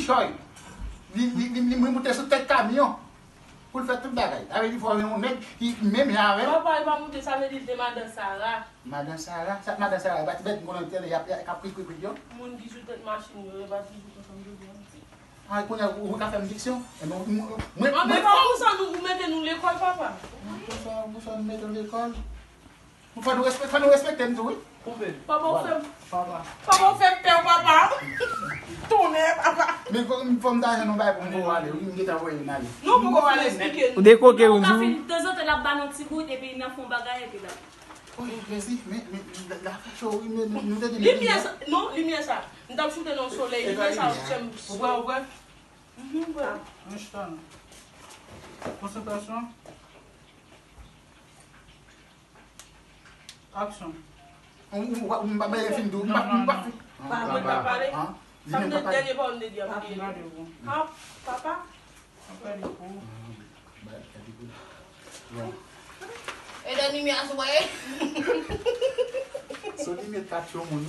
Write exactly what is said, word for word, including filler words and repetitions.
Toy. Li, li, li, li moute sou tèt kamyon pou l fè tout bagay. Sa vle di fò gen yon nèg ki menm jan avè l. Papa, e pa moute, sa vle di l te madan Sara. Madan Sara, sa madan Sara, e pa ti bèt m konnen tèlè, y ap, y ap, k ap kwi, kwi, kwi, yo. Moun ki sou tèt machin yo, e pa toujou kontan jodi a. A, konnen ou, ou ka fè m diksyon. E bon, mwen, mwen, An, men pa pou sa nou, ou mete nou lekòl, papa. Pou sa, pou sa nou mete l lekòl. Fò nou respekte, fò nou respekte m tou, wi. Koupe. Papa, ou fè m, Papa. papa, ou fè m pè, papa. Tounen, papa. Men fò, fò m ta jwenn yon bagay pou m voye ale, wi, m gentan voye m ale. Non, poko ale, esplike nou. Ou dekoke Ou ou ka di. Fin, tanzantan, l ap ba nou ti gout, epi nan fon bagay, epi la. Wi, mèsi, men, men, la, la fè cho, wi, men, men, nou te di. Limyè sa, non, limyè sa. M t ap choute nan solèy, limyè sa, ou fè m. Ou prè, ou prè? Mhm, m prè. Mwen chita non. Konsantrasyon. Aksyon. M pa bay fin tou, m pa, m pa fin. Pa mwen pa pale. An? Di Sa m men te pa pale. Dènye pawòl m te di a, m Pa te gade pou. Ha, papa. Pa gade pou. Ba, gade pou. E dan limyè a sou mwen. So limyè kat yon moun.